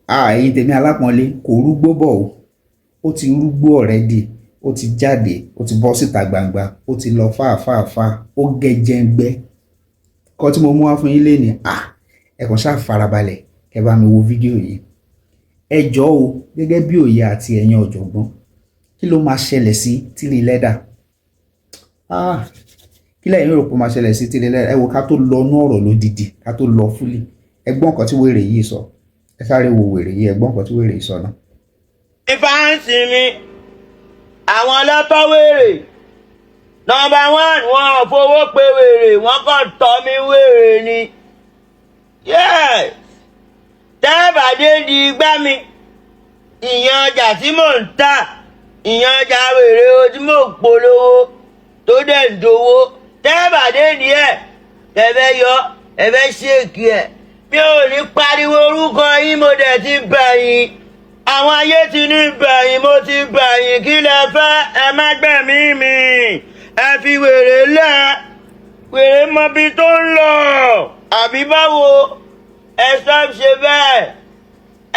Ẹ̀yin tèmi alápọ̀nlé, kò rúgbó bọ̀ o, ó ti rúgbó already. Ó ti jáde, ó ti bọ́ síta gbangba, ó ti lọ fáfáfá, ó gẹjẹngbẹ́ kọ́ tí mo mú wá fún yín lénìí. Ẹ kàn ṣáà farabalẹ̀ kẹ́ bá mi wo fídíò yìí. Ẹ jọ̀ọ́ o, gẹ́gẹ́ bí òye àti ẹ̀yin ọ̀jọ̀gbọ́n, kí ló máa ṣẹlẹ̀ sí Tiri Leather? Kí lẹ́yìn rò pé ó máa ṣẹlẹ̀ sí Tiri Leather? Ẹ wo, ká tó lọ nú ọ̀rọ̀ lódìdí, ká tó lọ fully, ẹ gbọ́ nǹkan tí wèrè yìí sọ. Ẹ sáré wo wèrè yìí, ẹ gbọ́ nǹkan tí wèrè yìí sọ náà. Fans mi, àwọn ọlọ́tọ́ wèrè number one, wọn ò fowó pe wèrè, wọ́n kàn tọ́ mi wèrè ni. Yes, tẹ́ẹ̀bàdé di igbá mi, ìyẹn ọjà tí mò ń tà, ìyẹn ọjà wèrè o tí mò ń polówó tó dẹ̀ ń dowó. Tẹ́ẹ̀bàdé díẹ̀, ẹ fẹ́ yọ, ẹ fẹ́ ṣèkì ẹ̀, mi ò ní pariwo orúkọ yín. Mo dẹ̀ ti bẹ̀ yín, àwọn ayé ti ní bẹ̀yìn, mo ti bẹ̀yìn. Kí lẹ fẹ́? Ẹ má gbẹ̀mí mi, ẹ fi wèrè lẹ̀. Wèrè mọbi tó ń lọ àbí báwo? Ẹ stop ṣe bẹ́ẹ̀.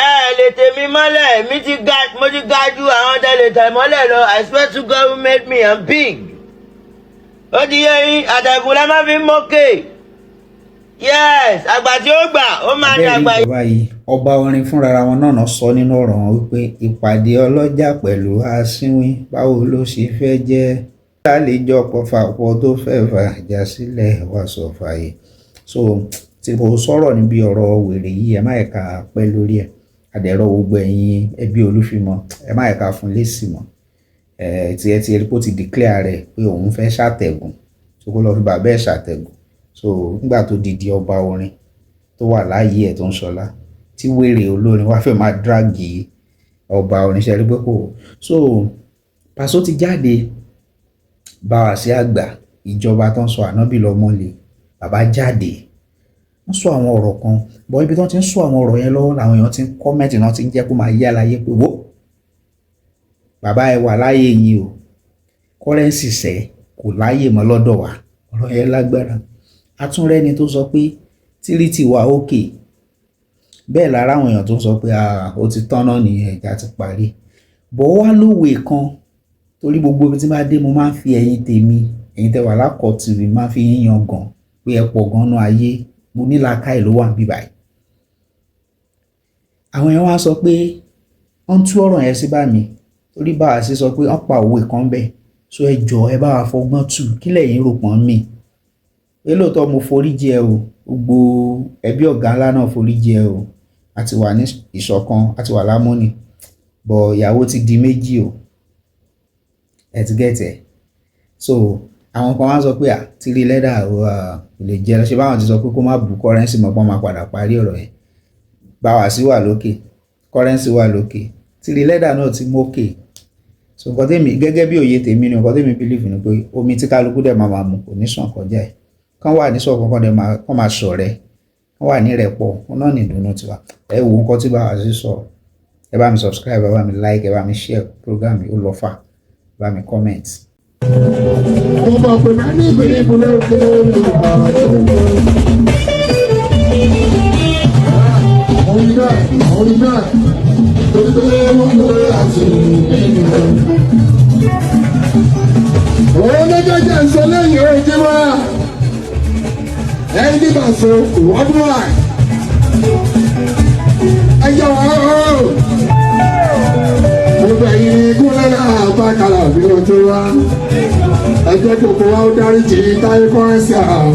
Ẹ lè tèmi mọ́lẹ̀, mi ti ga, mo ti ga ju àwọn tẹ̀lé tẹ̀ mọ́lẹ̀ lọ. I swear to God who made me, I'm big. Ó ti yé yín, àtẹ̀kùn la máa fi ń mókè. Yes, àgbà tí ó gbà ó máa Abẹ́rẹ́ dàgbà. Ìjọba yìí, ọba orin fúnra wọn náà sọ nínú ọ̀rọ̀ wọn wípé ìpàdé ọlọ́jà pẹ̀lú asínwín, báwo ló ṣe fẹ́ jẹ́ lálejò pọ̀fàpọ̀ tó fẹ́ fàjà sílẹ̀ wá sọ fàyè. So tí mo sọ̀rọ̀ níbi ọ̀rọ̀ wèrè yìí, ẹ má ẹ̀ka pẹ́ lórí ẹ̀. Àdẹ̀rọ̀ gbogbo ẹ̀yin ẹbí Olúfimọ́, ẹ má ẹ̀ka fún lésì mọ́. Ẹ̀ tí ẹ ti rí pé ó ti declare rẹ̀ pé òun fẹ́ ṣàtẹ̀gùn, so kó lọ fi bàbá ẹ̀ ṣàtẹ̀gùn. So nígbà tó di ọba orin tó wà láàyè ẹ̀ tó ń ṣọlá, tí wèrè olórin wá fẹ́ máa drag ọba orin, ṣe rí pé kò. So Paso ti jáde bá wa sí àgbà ìjọba tó ń sọ ànábì lọ́mọ́lé. Bàbá jáde, wọ́n sọ àwọn ọ̀rọ̀ kan bọ́. Ibi tí wọ́n ti ń sọ àwọn ọ̀rọ̀ yẹn lọ́wọ́ làwọn èèyàn ti ń comment náà, ti ń jẹ́ kó máa yá láyé pé wó bàbá ẹ wà láyé yìí o, Currency sẹ́ kò láyè mọ́ lọ́dọ̀ wa. Ọ̀rọ̀ yẹn lágbára. Atúnrẹ́ni tó sọ pé Tiri ti wà òkè bẹ́ẹ̀ lára àwọn èèyàn tó ń sọ pé ó ti tán náà nìyẹn, ìjà ti parí bọ́. Wá lówe kan, torí gbogbo ibi tí bá dé, mo máa ń fi ẹ̀yin tèmi, ẹ̀yin tẹ́ wà lákọ̀tì, máa ń fi yín yan gan pé ẹ pọ̀ gan-an ayé. Mo ní làákàyè ló wà níbí báyìí. Àwọn èèyàn wá sọ pé wọ́n ń tú ọ̀rọ̀ yẹn sí bá mi, torí bá a ṣe sọ pé wọ́n pa òwe kan bẹ́ẹ̀. So ẹ jọ̀ọ́, ẹ bá wa fọgbọ́n tù, kí lẹ̀yin rò pọ́n mi pé lóòótọ́ mo forí jì ẹ o, gbogbo ẹbí ọ̀gá ńlá náà forí jì ẹ o, a ti wà ní ìṣọ̀kan, a ti wà lámúni bọ̀, ìyàwó ti di méjì o. Ẹ ti get ẹ̀. So àwọn kan wá sọ pé à Tiri Leather kò lè jẹ́ ṣe báwọn ti sọ pé kó má bú Currency mọ́, pọ́n máa padà parí ọ̀rọ̀ yẹn. Báwa sí wà lókè, Currency wà lókè, Tiri Leather náà ti mókè. So nǹkan tèmi gẹ́gẹ́ bí òye tèmi ni, nǹkan tèmi believe ni pé omi tí kálukú dẹ̀ máa mu kò ní sàn kọjá ẹ̀. Kán wà ní sọ̀kan, kán dẹ̀ máa kán máa ṣọ̀rẹ́, kán wà ní ìrẹ́pọ̀, wọn náà ní ìdùnnú tiwa. Ẹ wo nǹkan tí báwa sí sọ. Ẹ bá mi subscribe, ẹ bá mi like, ẹ bá mi share program yìí, ó lọ fà, ẹ bá mi comment. Mo mọ̀ pé máa ní ìpínlẹ̀ ìpínlẹ̀ ìpínlẹ̀. Orin náà, orin náà, torí pé wọ́n lórí àti ìlú. Òun ló jẹ́jẹ́ ń sọ lẹ́yìn ojú wa. Ẹni tí bá so worldwide. Ẹ jọ̀wọ́, mo bẹ̀ yín kúnlẹ̀ àbákalà bí o tó wá. Ẹ jẹ́ gbogbo wa ó dáríjì Táyé Currency àwọn.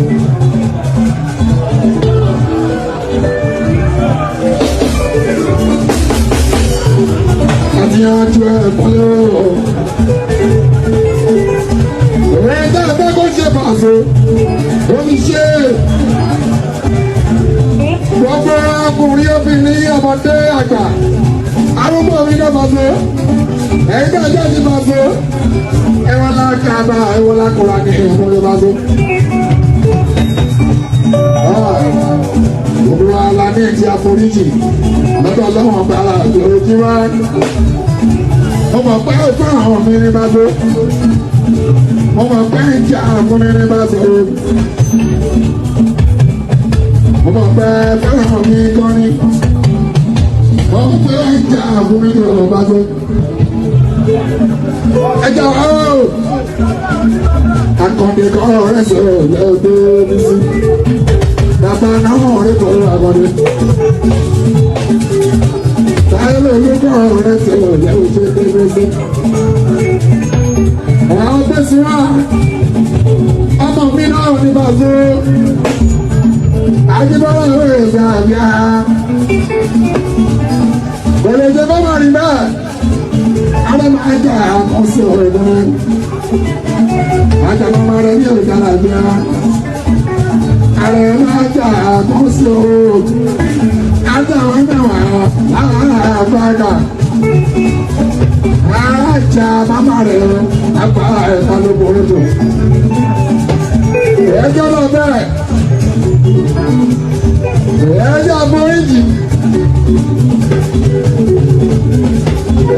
Àti yanjú ẹ̀ kúnlẹ̀ o. Òun tá a fẹ́ kó ṣe pàṣẹ, ó ní ṣe. Gbogbo ọkùnrin, obìnrin, ọmọdé, àgbà, arúgbó mi náà pàṣẹ. Ẹ̀yin náà jẹ́ ti pàṣẹ. Ẹ̀wọ̀n lákàbà, ẹ̀wọ̀n lákùrà ní ẹ̀wọ̀n ló pàṣẹ. Gbogbo wa la ní ìdí àforíjì lọ́dọ̀ Ọlọ́run bá lójúmọ́. Mo mọ̀ pé ó fún àwọn mi ní pàṣẹ. Mo mọ̀ pé ń jà fún mi ní pàṣẹ. Mo mọ̀ pé fẹ́ràn mi gan ni. Mo fún mi ní ọ̀rọ̀ bá tó. Ẹja ooo. Akọ̀dé kọ́ ọ̀rẹ́ sọ̀rọ̀ lẹ́ọ̀dẹ́ bí sí. Bàbá náà ọ̀rẹ́ kọ́ akọ̀dé. Táyé lójú kọ́ ọ̀rẹ́ sọ̀rọ̀ lẹ́ọ̀dẹ́ bí sí. Àwọn tẹ̀sí wá. Ọmọ mi náà ní bàbá. Ajíbọ́lá lóye gbàgbà. Kò lè jẹ́ bá máa rí bẹ́ẹ̀. Ara máa jà àkọsí ọ̀rẹ́ náà. Àjàmọ́ máa rẹ̀ ní ọ̀gá làbíà. Ara máa jà àkọsí ọ̀rẹ́. Àjàmọ́ náà wà láàbàgà. Àjà bàbá rẹ̀ àgbà ẹ̀ka ló borí tó. Ẹjọ́ lọ bẹ́ẹ̀. Ẹjọ́ àforíjì.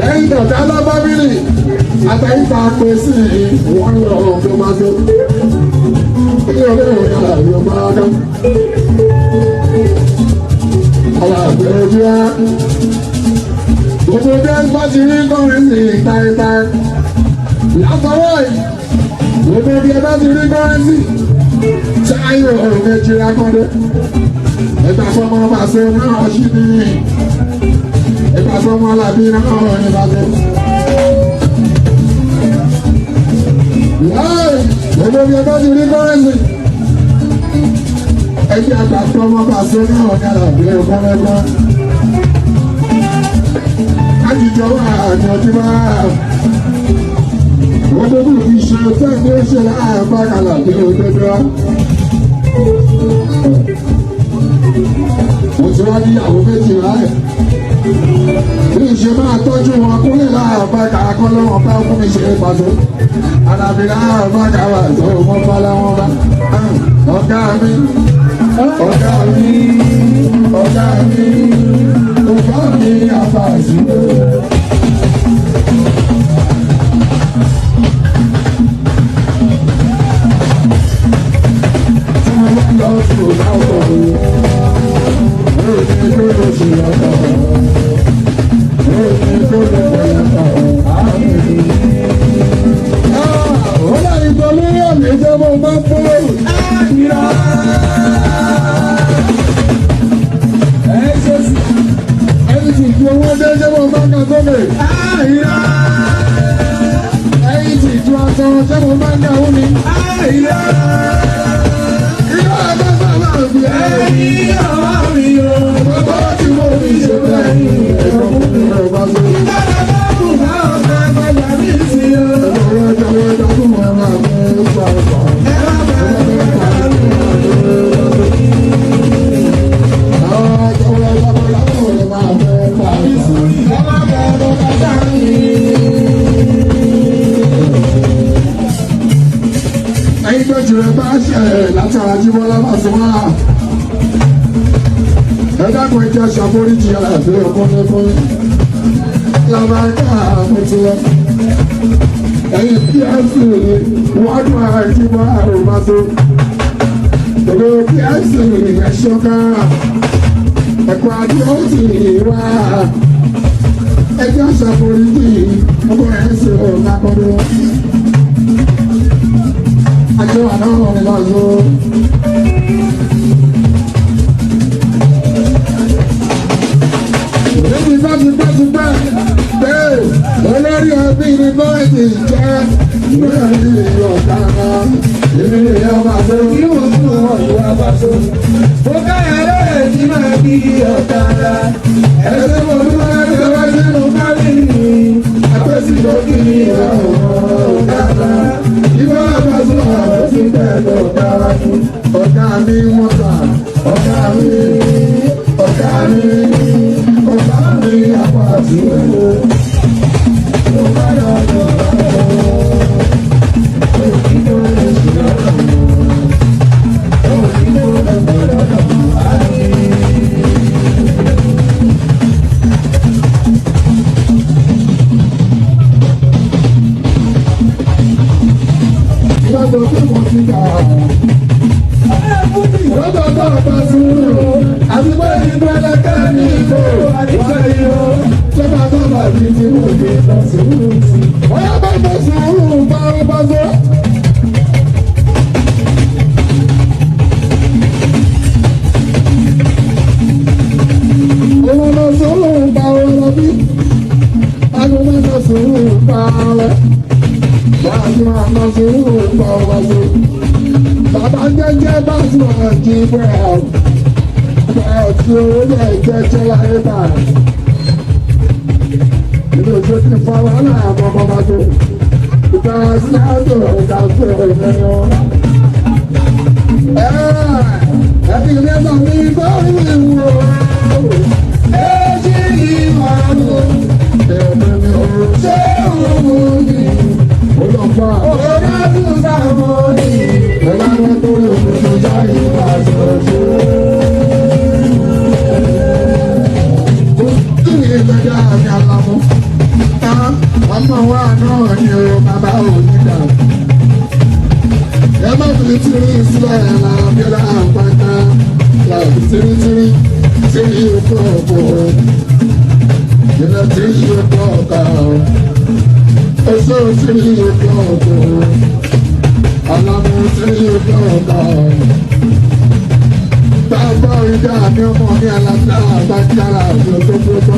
Ẹ̀yin dọ̀tà lọ́bábílì àtẹ̀yìntà pé sí wọ́n lọ ọ̀gbọ́n máa tó. Ilé olóòrùn yàrá yóò máa dán. Ọ̀la àgbẹ̀ ojú wa. Gbogbo bí ẹ bá ti rí kọrin sí táìtáì. Látọwọ́ yìí, gbogbo bí ẹ bá ti rí kọrin sí. Ṣáyò ọ̀rọ̀ méjì akọ́dé. Ẹgbà fọmọ bàṣẹ náà ṣì ní. Ẹgbà fọmọ làbí náà ní bàṣẹ. Láì gbogbo bí ẹ bá ti rí kọ́rẹ́sì. Ẹgbẹ́ àgbà fọmọ bàṣẹ náà ní àlàbí ẹ̀kọ́. Àjùjọ wà ní ọtí máa. Gbogbo bí fi ṣe tẹ́gbẹ́ ó ṣe láàbá kàlà bí òdodo. Mo ti wá níyàwó méjì láì. Bí ìṣe máa tọ́jú wọn kúnlẹ̀ láàbá kàkọ́ lọ́wọ́ bá fún mi ṣe é pàṣẹ. Àlàbí láàbá kàwà tó mọ́ bá láwọn bá. Ọ̀gá mi, ọ̀gá mi, ọ̀gá mi, ọ̀gá mi àbàṣe. Látara Jíbọ́lá Pasuma. Ẹ dákun ẹ jẹ́ ṣàforíjì àti ọkùnrin lábàáká àmútilẹ̀. Ẹ̀yin PSC wọ́n dún àìjíbọ́lá àrùbáṣọ. Gbogbo PSC ẹ̀ṣọ́ká. Ẹ̀kọ́ adé ó sì wá. Ẹ jẹ́ ṣàforíjì ọkùnrin ẹ̀sìn ọ̀nà akọ́dún. Àjọ àná ọ̀rẹ́ lọ́sọ̀. Níbi bá ti pẹ́ ti pẹ́ bẹ́ẹ̀ olórí ẹbí ni bọ́ọ̀dì jẹ́ lórí ọ̀gá náà. Èmi ni ìyá máa tó. Yóò tún ọ̀rọ̀ wá tó. Mo káyà lóye tí máa bí ọ̀gá rà. Ẹ̀sẹ̀ mo dúró lọ́wọ́ wá sínú fámìlì. Àpèsè lókì ọ̀gá náà. Ìbá bá sọ àwọn tí bẹ́ẹ̀ lọ́gá fún. Ọ̀gá mi mọ́ta, ọ̀gá mi, ọ̀gá mi, ọ̀gá mi àpá àti ẹ̀rọ. Ìgbàgbọ́ pé mo ti gbà. lọ sùúrù sí. Ọ̀yá bá bọ̀ sùúrù bá ọ bá sọ. Òun lọ sùúrù bá ọ lọ bí. Agbègbè lọ sùúrù bá ọ lọ. Báàsì máa lọ sùúrù bá ọ bá sọ. Bàbá jẹ́jẹ́ bá sùn àjí bẹ́ẹ̀. Bẹ́ẹ̀ tí owó bẹ́ẹ̀ jẹ́jẹ́ láyé báyìí ilé ojú ti fa wàhálà àkọ́kọ́ bá tó ìta síláàtò ìta sí ìrìnàjò. Ẹbí mẹ́ta mi bá ìwò èjì ìmọ̀ràn ẹ̀mí mi ò ṣe òun ní olùkọ́ Ọ̀rọ̀ sáwọn ní. ìlànà tó lè fi jáde wá sọ̀tún. Kí ni ìgbẹ́jà mi àlàmú? Ọmọ wa náà ni o bàbá òní dà. Ẹ má fi tírí sílẹ̀ làbíọ́lá àpáta làbí tírítírí tírí okó ọ̀pọ̀. Ìlẹ̀ tírí okó ọ̀kà ọ̀. Oṣó tírí okó ọ̀pọ̀. Àlàmú tírí okó ọ̀kà ọ̀. Bàbá ìdá mi ọmọ mi àlàáfíà àgbàjára àti òtótótó.